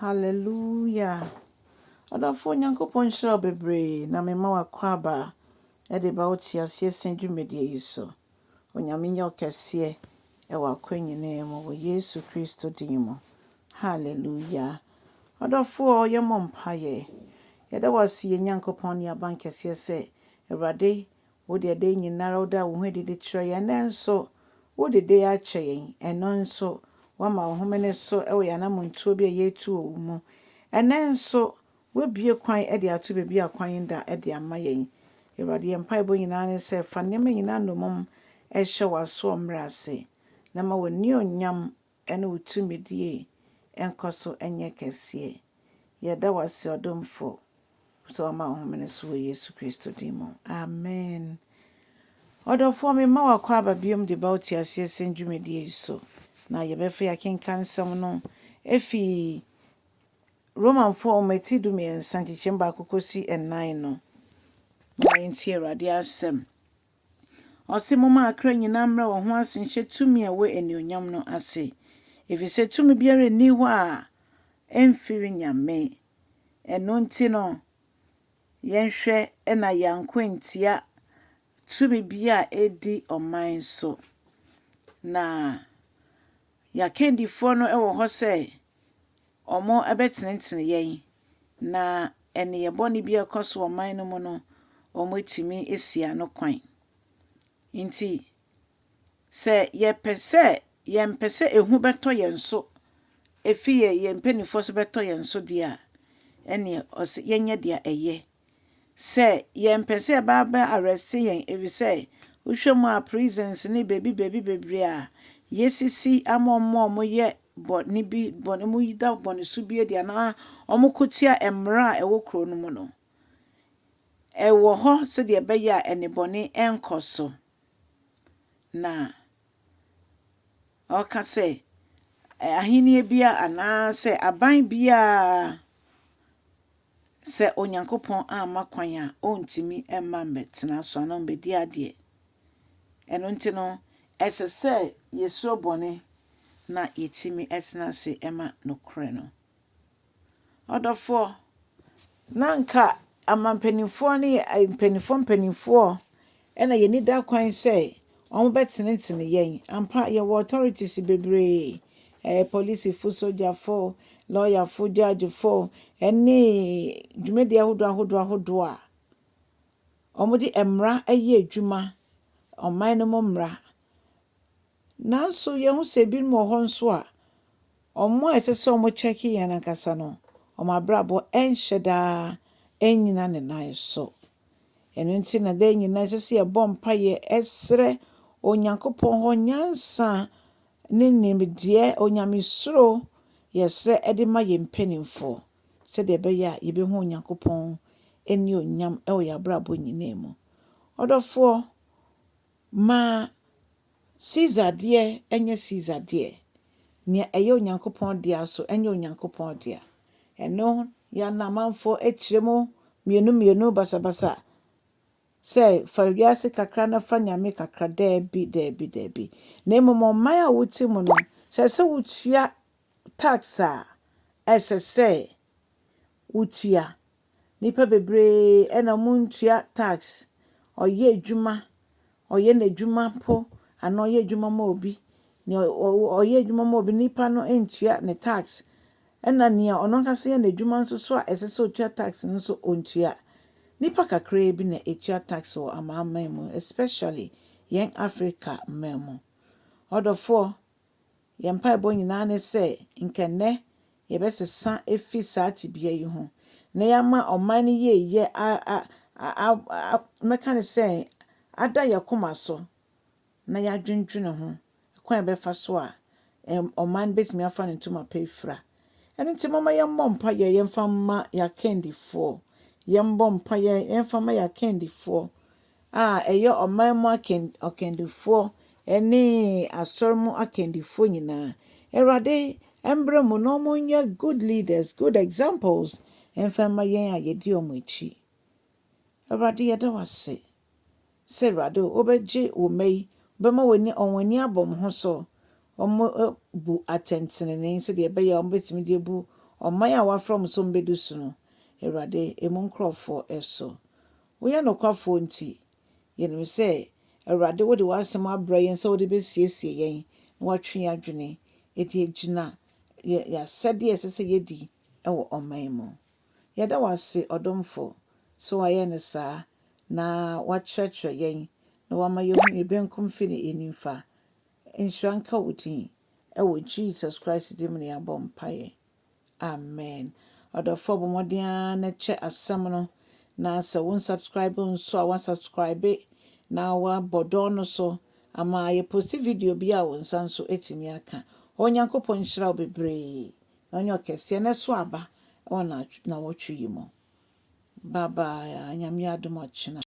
Hallelujah. Ɔdɔfo Onyankopɔn nhyira wo bebree na mema w'akwaaba de ba wo te aseɛ sɛn dwumadie yi so. Onyame nyɛ wo kɛseɛ ɛwɔ akwan nyinaa mu wɔ Yesu Kristo din mu. Hallelujah. Ɔdɔfoɔ yɛmmɔ mpaeɛ. Yɛda wo ase yɛn Nyankopɔn ne aban kɛseɛ sɛ Awurade wode ɛda nyinara woda wo ho adi de kyerɛ yɛn nanso wode de akyɛ yɛn ɛno nso woama wo homene so ɛwɔ yɛn anammɔntuo bi a yɛretu wɔ wo mu. Ɛnɛ nso woabue kwan de ato baabi a kwan da de ama yɛn. Awurade yɛn mpaebɔ nyinaa ne sɛ fa nneɛma nyinaa nnommum ɛhyɛ w'aso mmerɛ ase na ma w'anionyam ne wo tumidie nkɔ so nyɛ kɛseɛ. Yɛda wo ase ɔdomfo sɛ wama wo homene so wɔ Yesu Kristo din mu. Amen. Ɔdɔfoɔ mema w'akwaaba biom de ba wo te aseɛ sɛn dwumadie yi so. Na yɛbɛfa yɛakenka nsɛm no efi Romanfoɔ ɔma ti 13 nkyekyɛm 1 kɔsi 4 no. Ma yɛntie Awurade asɛm. Ɔse momma akra nyinaa mmrɛ wɔn ho ase nhyɛ tumi a ɛwɔ anuonyam no ase. Ɛfiri sɛ tumi biara nni hɔ a ɛmfiri Nyame. Ɛno nti no, yɛnhwɛ ɛna yɛanko ntia tumi bi a ɛdi ɔman so. Na yɛakandifoɔ no wɔ hɔ sɛ ɔmo bɛtenetene yɛn na nneyɛe bɔne bi a ɛkɔ so wɔ ɔman no mu no, wɔn atumi asi ano kwan. Nti, sɛ yɛpɛ sɛ yɛmpɛ sɛ ehu bɛtɔ yɛn so efi yɛ yɛn mpanimfoɔ so bɛtɔ yɛn so deɛ a, ɛneɛ ɔsɛ yɛnyɛ deɛ ɛyɛ. Sɛ yɛmpɛ sɛ yɛba abɛ arrest yɛn ɛfiri sɛ wohwɛ mu a prisons ne baabi baabi bebree a yɛsisi ama ɔmo a wɔyɛ bɔne bi bɔne mu da bɔne so bi adi anaa ɔmo ko tia mmara a ɛwɔ kuro no mu no, ɛwɔ hɔ sɛdeɛ ɛbɛyɛ a nnebɔne ɛnkɔ so. Na ɔka sɛ ahenni bia anaasɛ aban biara sɛ Onyankopɔn amma kwan a ɔntumi mma mmɛtena so anaa ɔmmɛdi adeɛ. Ɛno nti no, ɛsɛ sɛ yɛsuro bɔne na yɛtumi tena ase ma nokorɛ no. Ɔdɔfoɔ, na anka amanpanimfoɔ ne mpanimfoɔ mpanimfoɔ ɛna yɛni da kwan sɛ wɔbɛtenetene yɛn. Ampa yɛwɔ authorities bebree. Ɛyɛ polisifo, sogyafo, lɔɔyafo, judgefo ɛne dwumadie ahodoɔ ahodoɔ ahodoɔ a wɔde mmara yɛ adwuma, ɔman no mu mmara. Nanso yɛhu sɛ ebinom wɔ hɔ nso a, wɔn a ɛsɛ sɛ wɔkyɛke yɛn ankasa no, wɔn abrabɔ nhyɛ daa nnyina ne nan so. Ɛno nti na da nyinaa ɛsɛ sɛ yɛbɔ mpaeɛ ɛsrɛ Onyankopɔn hɔ nyansa ne nimdeɛ, onyamesuro yɛsrɛ de ma yɛn mpanimfoɔ sɛdeɛ ɛbɛyɛ a yɛbɛhu Onyankopɔn animuonyam wɔ yɛn abrabɔ nyinaa mu. Ɔdɔfoɔ, ma Caesar deɛ nyɛ Caesar deɛ. Nea ɛyɛ Onyankopɔn dea nso nyɛ Onyankopɔn dea. Ɛno yɛ na amanfoɔ akyerɛ mu mmienu mmienu basabasa sɛ fa wiase kakra na fa Nyame kakra. Daabi, daabi, daabi. Na mmom ɔman a wote mu no, sɛ sɛ wotua tax a, ɛsɛ sɛ wotua. Nnipa bebree ɛna wɔntua tax. Ɔyɛ adwuma, ɔyɛ n'adwuma mpo anaa ɔyɛ adwuma ma obi. Nea ɔyɛ adwuma ma obi nipa no ntua ne tax. Ɛna nea ɔno ankasa yɛ n'adwuma nso so a ɛsɛ sɛ otua tax no nso ɔntua. Nnipa kakraa bi na etua tax wɔ amanaman mu especially yɛn Africa man mu. Ɔdɔfoɔ, yɛn mpaebɔ nyinaa ne sɛ nka nnɛ yɛbɛsesa efi saa tebea yi ho na yɛama ɔman no yieyɛ a a a a mɛka ne sɛ ada yɛn koma so na yɛadwendwene ho kwan a yɛbɛfa so a ɔman no bɛtumi afa ne ntoma pa afira. Ɛno nti momma yɛmmɔ mpaeɛ yɛmfa mma yɛn akandifoɔ. Yɛmbɔ mpaeɛ yɛmfa mma yɛn akandifoɔ a ɛyɛ ɔman mu akandifoɔ ne asɔre mu akandifoɔ nyinaa. Awurade mbrɛ mu na wɔnyɛ good leaders, good examples mfa mma yɛn a yɛdi wɔn akyi. Awurade yɛda wo ase sɛ Awurade wobɛgye wo mma yi, wobɛma wɔn ani abɔ wɔn ho so. Wɔabu atɛntenenee sɛdeɛ ɛbɛyɛ a wɔbɛtumi de abu Ɔman a woafrɛ wɔn sɛ wɔmmɛdi so no, Awurade, emu nkurɔfoɔ so. Woyɛ nokwafoɔ nti, yɛnim sɛ Awurade wode w'asɛm abrɛ yɛn sɛ wode bɛsiesie yɛn na woatwe yɛn adwene de agyina yɛn asɛdeɛ a ɛsɛ sɛ yɛdi wɔ ɔman mu. Yɛda wo ase ɔdomfo sɛ woayɛ no saa na woakyerɛkyerɛ yɛn na woama yɛahu yɛn benkum fi ne yɛn nimfa. Nhyira nka wo din. Ɛwɔ Jesus Christ din mu na yɛabɔ mpaeɛ. Amen. Ɔdɔfoɔ bɔ mmɔden ara na kyɛ asɛm no na sɛ wo nsubscribe nso a woasubscribe na woabɔ dɔn no so ama yɛpost video bi a wo nsa nso atumi aka. Onyankopɔn nhyira wo bebree na ɔnyɛ ɔkɛseɛ na ɛso aba wɔ nnawɔtwe yi mu. Bye bye. Nyame adom ɔkyena.